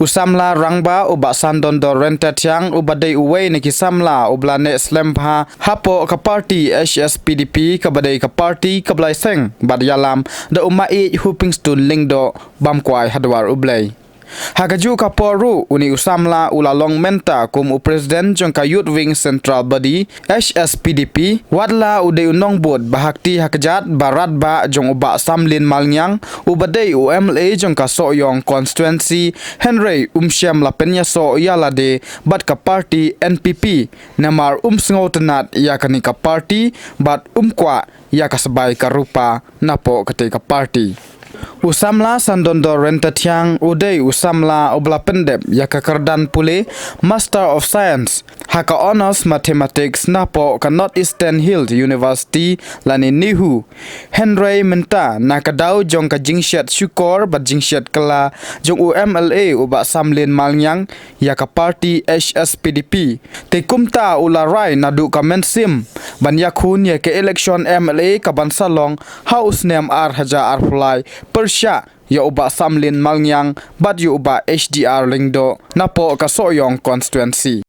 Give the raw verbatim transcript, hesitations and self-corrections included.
U samla rangbah u Bah Sandondor Ryntathiang uba dei uwei na ki samla uba la neh slem bha hapoh ka party H S P D P kaba dei ka party kaba la ïaseng bad ïalam da u Maieit Hopingstone Lyngdoh bam kwai ha dwar U Blei. Ha kajuh ka por ruh une u samla u la long mynta kum u president jong ka Youth Wing Central Body H S P D P, wat la u dei u nongbud ba ha kti ha kjat ba radbah jong u Bah Samlin Malngiang uba dei u M L A jong ka Sohiong constituency, hynrei um shym la pynïasoh ïa lade bad ka party N P P namar um sngewtynnad ïa kane ka party bad um kwah ïa ka sbai ka rupa napoh katei ka party. U samla Sandondor Ryntathiang u dei u samla uba la pyndep ïa ka kyrdan pule Master of Science ha ka Honours Mathematics napoh ka North Eastern Hill University lane NEHU. Hynrei mynta na ka daw jong ka jingshet shukor bad jingshet kylla jong u M L A u Bah Samlin Malngiang ïa ka party H S P D P. Te kumta u la rai naduh ka mynsiem ban ïakhun ïa ka election M L A ka ban sa long ha u snem ar hajar arphew lai pyrshah ïa u Bah Samlin Malngiang bad ïa u Bah H D R Lyngdoh napoh ka Sohiong constituency.